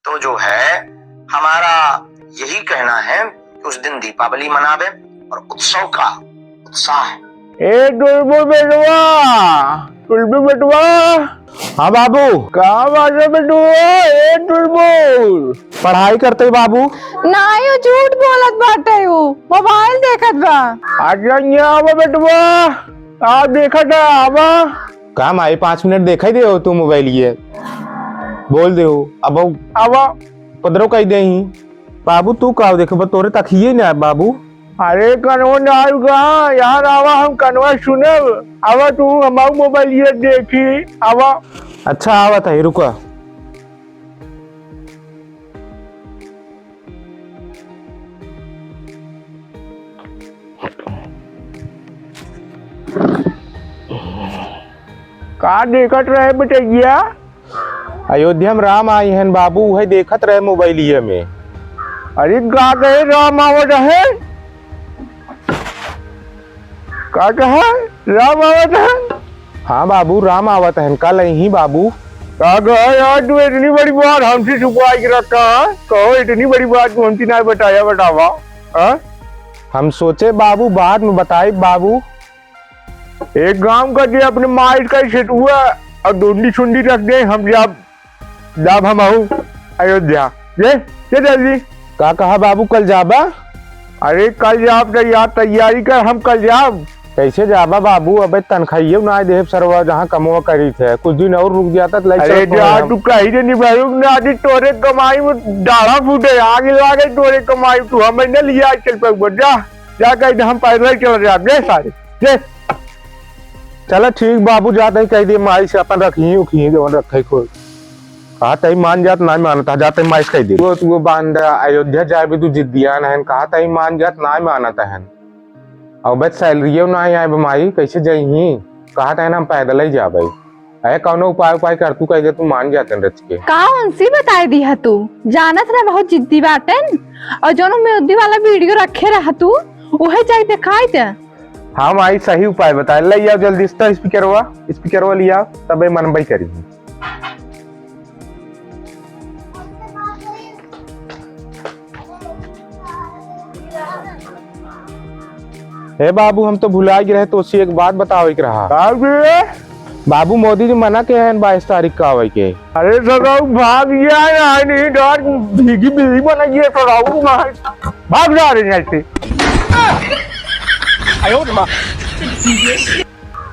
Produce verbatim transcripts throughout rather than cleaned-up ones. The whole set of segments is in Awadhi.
तो जो है, हमारा यही कहना है कि उस दिन दीपावली मनावे और उत्सव का उत्साह। ए टुलबुल बेटवा, टुलबुल बेटवा। हाँ बाबू। का बात है बेटवा? ए टुलबुल। पढ़ाई करते बाबू। नाई, उ झूठ बोलत बाटे, उ मोबाइल देखत बा। अच्छा, यहाँ आवा बेटवा, का देखत है, आवा। का माई, पाँच मिनट देखा ही दे हो तू मोबाइल ये। बोल दे हो, अब आवा। पदरो कही दे ही। बाबू, तू का देखबा, तोरे तकिए ना बाबू। अरे कनवा ना आयु का, यहाँ आवा, हम कनवा सुनब। आवा तू हमार मोबाइल ये देखी, आवा। अच्छा, आवत है, रुका। का देखत रहे बेटैया? अयोध्या में राम आई हन बाबू, उहे देखत रहे मोबाइलिया में। अरे का कहे राम आवत है? का कहा? राम आवत है? हाँ बाबू, राम आवत हन, कल ही बाबू। का कहा यार, तू इतनी बड़ी बात हमसे छुपाई के रखा है? कहो, इतनी बड़ी बात तू हमसे ना बताया, बतावा, हाँ? हम सोचे बाबू, बाद में बताई बाबू। एक काम कर दे, अपने माई का सेतुआ और डोंडी सुंडी रख दे, हम जाब, जाब हम आहू अयोध्या। ले, ले जल्दी। का कहा बाबू, कल जाबा? अरे कल जाब तो यार, तैयारी कर, हम कल जाब। कैसे जाबा बाबू, अबे तनखाइयो ना देब सरवा, जहाँ कमवा करी थे, कुछ दिन और रुक जाता तो ले अरे चलत जा, हम। तू कहीं से नहीं भरूक ना, आदि तोरे कमाई में डाढ़ा फूटे, आगे लागे तोरे कमाई, तू हमें न लिया चल पे ऊपर, जा, जा कहीं हम पैदल चल जाब, ले सारे। ले। चला ठीक बाबू, जात ही कह दे माई से अपन रखी उखी जवन रखे खोल। कहा तई मान जात, ना मानत, जात ही माई से कह दे। वो, वो बांध अयोध्या जाए भी तू जिद्दियान हन, कहा तई मान जात, ना मानत हन। अब बस सैलरियो ना आए बे माई, कैसे जइही? कहा तहन हम पैदल ही जाबे। अरे कौनो उपाय, उपाय कर तू, कह दे तू मान जातन रच के। का उनसे बताए दिया तू? जानत रहे बहुत जिद्दी बाटन, और जौन मोदी वाला वीडियो रखे रहा तू, उहे जाके दिखाई दे। हाँ माई, सही उपाय बताए। ले आओ जल्दी से तो स्पीकरवा, स्पीकरवा ले आओ, तबे मनबई करी। ए बाबू, हम तो भुला गए रहे, तोसी एक बात बतावे के रहा। का बे? बाबू, मोदी जी मना के हैं बाईस तारीख का आवे के। अरे सराऊ, भाग गया है, नहीं डर, भीगी बिल्ली बना गया सराऊ, भाग जा रहे हैं ऐसे।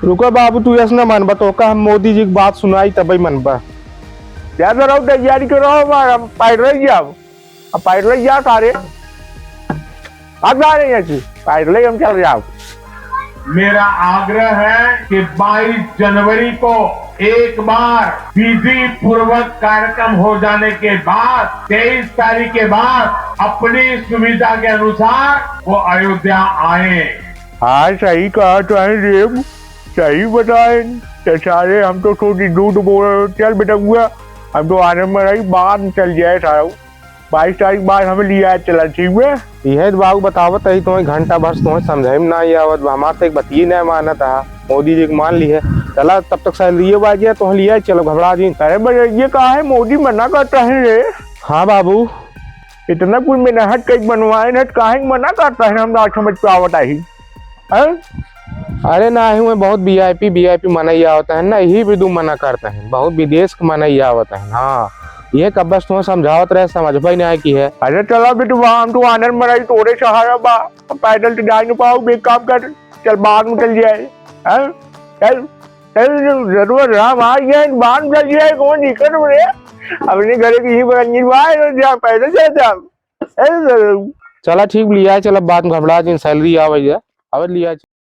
रुको बाबू, तू ऐसे ना मनबा, तो का हम मोदी जी की बात सुनाई तबे मनबा। यार सराऊ, तैयारी करो, हमारा पैर रह गया। अब पैदल ही जा सारे, भाग जा रहे हैं जी, पैदल ही हम चल जाओ। मेरा आग्रह है कि बाईस जनवरी को एक बार विधि पूर्वक कार्यक्रम हो जाने के बाद तेईस तारीख के बाद अपनी सुविधा के अनुसार वो अयोध्या आए। हाँ, सही कहा तो है रेब, सही बताए। तो सारे हम तो थोड़ी झूठ बोल, चल बेटा हुआ, हम तो आनंद में रही, बाद में चल जाए सारा। बाईस तारीख बाद हमें लिया चला, ठीक बे? इहे तो बाबू बतावत ही, तुम्हें घंटा भर से तुम्हें समझाई में ना आवत बा, हमार तो एक बतिये ना मानत हा। मोदी जी के मान ली है, चला तब तक सैलरी आ गया, तुम्हें लिया चलो, घबरा जी। अरे भैया, ये का है, मोदी मना करता है रे? हाँ बाबू। इतना कुल मेहनत कई बनवाए न, काहे मना करता है, हम ना समझ पावत आही। हैं? अरे नाही, हुए बहुत वीआईपी, वीआईपी मनई आवत है ना, यही भी दू मना करते हैं, बहुत विदेश के मनई आवत है। हाँ, ये कब बस तुम्हें समझावत रहे, समझ पाई ना की है। अरे चला बेटू, हम तो आनंद मनाई, तोरे सहारा बा, पैदल तो जा नहीं पाओ, एक काम कर, चल बाद में चल जाए। हैं? चल, चल, जरूर राम आ गया, बाद में चल जाए, कौन दिक्कत हो रे? अपने घरे की ही बगल में बा, जा पैदल चल जा। ए, चला ठीक लिया, चला बाद में घबरा जिन, सैलरी आवे जा, अब लिया।